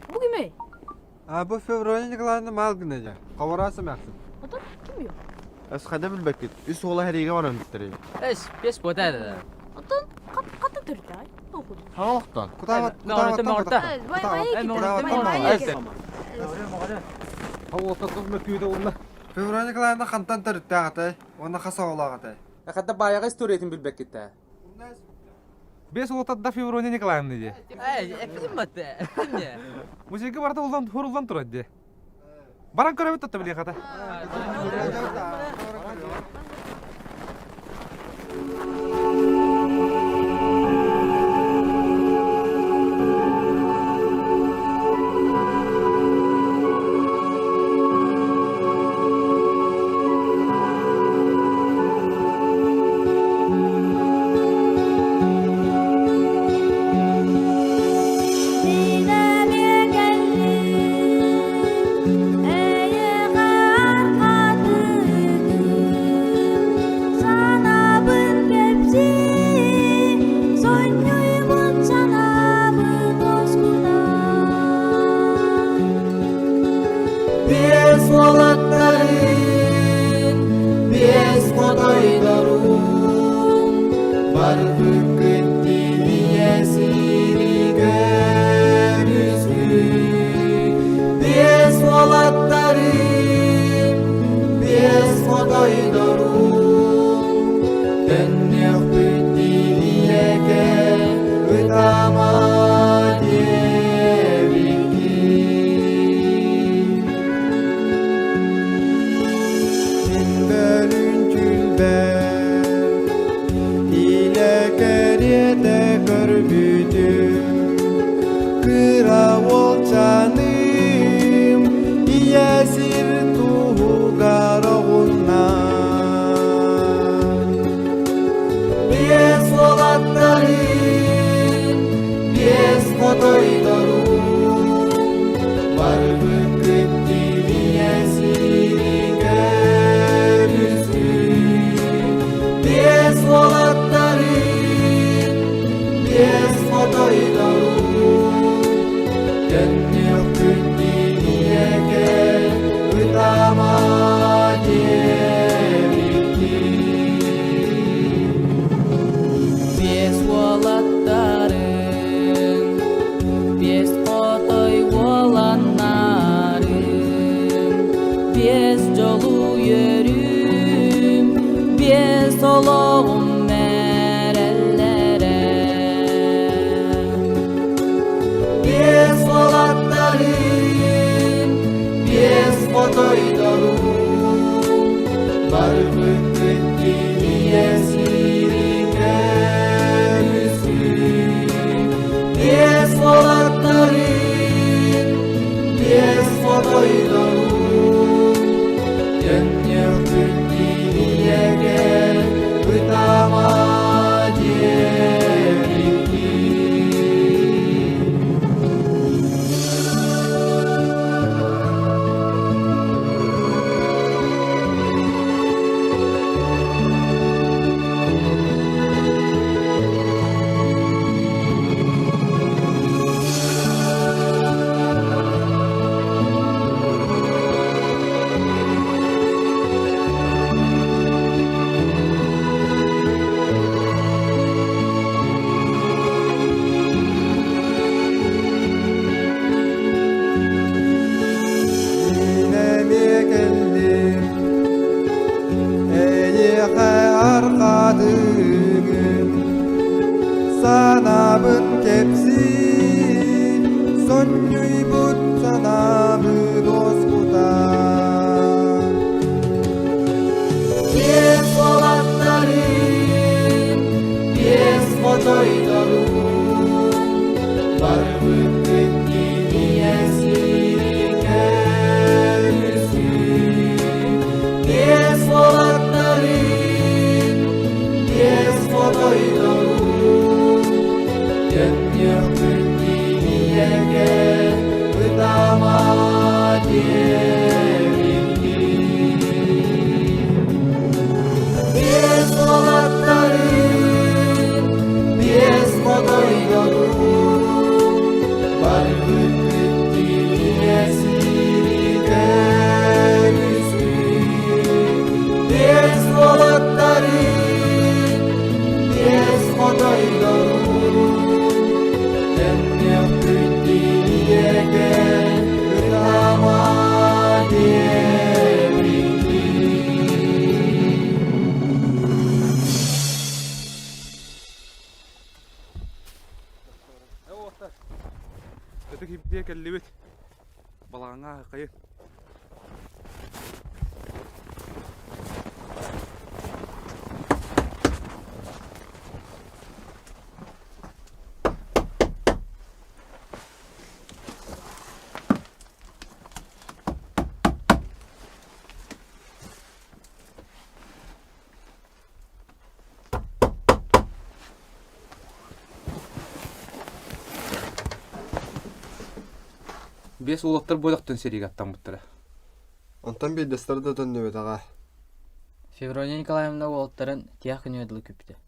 Бу кимий? А бу Феврония Николаевна Малгина дьэ. Хабараас эмээхсин. Отон ким юу? Эс хайда билбэккит. Үс уола хэриигэ баран бүттэрий. Эс, бес буотаа. Отон кат ката төрүтэй. Тоохут. Хаҥалахтан. Кутаабат, кутаабаттан Феврония Николаевна хантан төрүттээх этэй? Уонна хас оҕолоох этэй? Хатта баайаҕа историятын билбэккит ээ. Бес уолаттарда Феврония Николаевна дии. Музейга барыта уллан хоруллан турар дии. Баран көрөбүт татта билиэ хата. Биэс уолаттарын, биэс хотойдорун, барбыккыт тиийэ сири көрүскүт. Биэс уолаттарын, биэс хотойдорун, төннүөхпүт тиийэкэ ытама диэбиккит. Мин бөлүн күлбэр, илэ кэриэтэ көрбүтүм, кыра уолчаным ийэ сир туһугар оҕунна. Биэс уолаттарын, биэс хотойдорун, барбыккыт тиийэ сири көрүскүт. Биэс уолаттарын, биэс хотойдорун, төннүөхпүт тиийэкэ ытама диэбиккит. Биэс уолаттарын, биэс хотой уоланнарын, биэс дьолу үөрүүм, биэс олоҕум мэрэллэрэ. Биэс уолаттарын, биэс хотойдорун, барбыккыт тиийэ сири көрүскүт. Биэс уолаттарын, биэс хотойдорун, төннүөхпүт тиийэгэ ытама диэбиккит. Мин эмиэ кэллим, эйиэхэ арҕаатыгым, санаабын кэпсии, сонньуйбут санаабын уоскутан. Биэс уолаттарын, биэс хотойдорун, барбыккыт тиийэ сири көрүскүт. Биэс уолаттарын, биэс хотойдорун, төннүөхпүт тиийэгэ ытама. Ытык киһибитигэр кэллибит. Балаҕаҥҥа аһыкайын. Биэс уолаттар буолахтан сэриигэ аттаммыттара. Онтон биирдэстэрэ да төннүбэтэҕэ. Феврония Николаевна уолаттарын тиһэх күнүгэр дылы күүппүтэ.